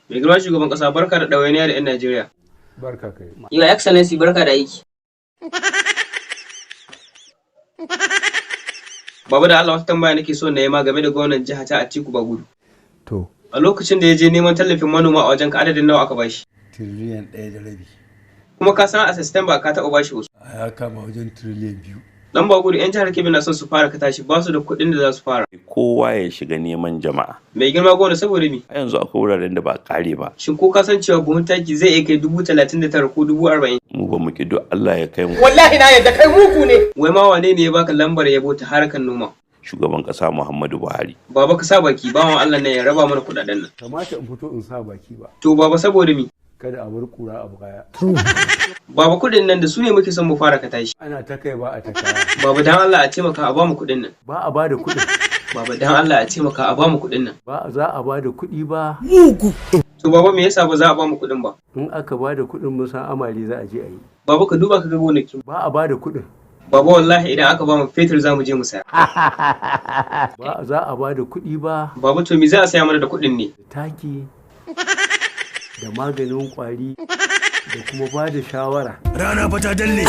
Mai girma shugaban kasa, barka da ɗawainiya da 'yan Najeriya. Barka kai. Your Excellency, barka da aiki. Baba, da Allah wata tambaya nake so na yi ma game da gwamnan jiha ta Atiku Bagudu. To. A lokacin da ya je neman tallafin manoma a wajen ka, adadin nawa aka bashi? 1.5 tiriliyan. Kuma ka san a September ka taɓa bashi wasu. A ya kama wajen 2 tiriliyan. Dan Bagudu, 'yan jihar Kebbi na son su fara katashi, ba su da kuɗin da za su fara. Kowa ya shiga neman jama'a. Mai girma gwamna, saboda me? A yanzu akwai wuraren da ba a kare ba. Shin ko ka san cewa buhun taki zai iya kai 39,000 ko 40,000? Mu ba mu ki duk Allah ya kai mu. Wallahi na yadda kai mugu ne. Wai ma wane ne ya baka lambar yabo ta harkar noma? Shugaban kasa Muhammadu Buhari. Baba, ka sa baki, bawan Allah nan ya raba mana kuɗaɗen nan. Kamata in fito in sa baki ba. To baba, saboda me? Kada a bar kura a baya. Baba, kuɗin nan da su ne muke son mu fara katashi. Ana ta kai ba a ta kaya. Baba, dan Allah a taimaka a bamu kuɗin nan. Ba a ba da kuɗin. Baba, dan Allah a taimaka a bamu kuɗin nan. Ba za a ba da kuɗi ba. To baba, me yasa ba za a bamu kuɗin ba? In aka ba da kuɗin, mun san amali za a je a yi. Baba, ka duba ka ga gonakin. Ba a ba da kuɗin. Baba, wallahi idan aka bamu fetur za mu je mu saya. Ba za a ba da kuɗi ba. Baba, to me za a saya mana da kuɗin ne? Taki da maganin kwari da kuma ba da shawara. Rana fa ta dalle.